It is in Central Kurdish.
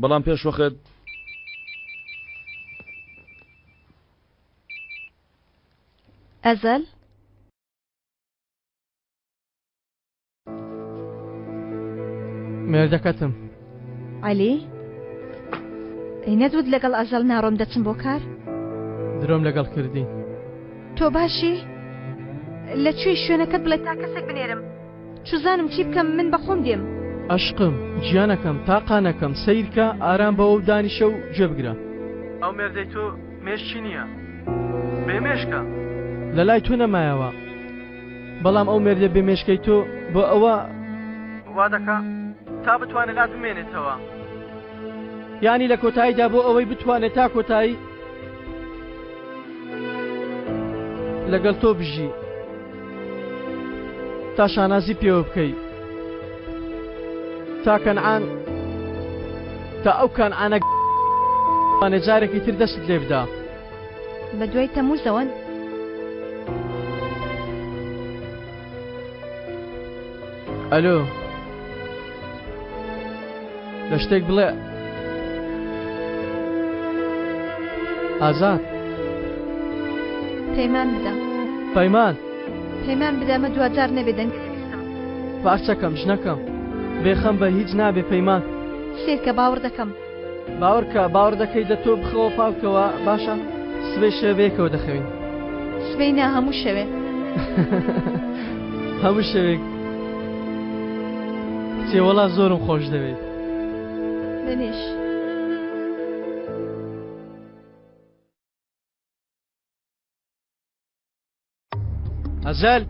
بەڵام پێش وەخت ئەزەل؟ مێردەکەتم. عەلی؟ ئەی نەتوت لەگەڵ ئەزەل ناڕۆم دەچم بۆ کار؟ درۆم لەگەڵ کردی. تۆ باشی؟ لە کوێی شوێنەکەت بڵێ تا کەسێک بنێرم. چوزانم چی بکەم من بەخۆم دێم. ئەشقم، گیانەکەم، تاقانەکەم، سەیرکە، ئارام بەوە و دانیشە و گوێ بگرە. ئەو مێردەی تۆ مێشکی نییە. بێ مێشکە. لە لای تۆ نەمایەوە. بەڵام ئەو مێردە بێ مێشکەی تۆ بۆ ئەوە. وا دەکا تا بتوانێ لات بمێنێتەوە. یانی لە کۆتاییدا بۆ ئەوەی بتوانێ تا کۆتایی. لەگەڵ تۆ بژی. تا شانازی پێوە بکەی. تا کەنعان تا ئەو کەنعانە جارێکی تر دەستت لێ بدا. بە دوای تەموزەوەن؟ ئەلۆ لە شتێک بڵێ ئازاد پەیمان بدە پەیمان پەیمان بدە ئەمە دواجار نەبێ دەنگت بیستم پارچەکەم ژنەکەم بێخەم بە هیچ نابێ پەیمان سێرکە باوەڕ دەکەم باوەڕکە باوەڕ دەکەی دە تۆ بخەوە پاڵکەوە باشە سبەی شەوێ بەیەکەوە دەخەوین. سبەی نا هەموو شەوێ. هەموو شەوێک کچێ وەڵا زۆرم خۆش دەوێیت. منیش. ئەزەل.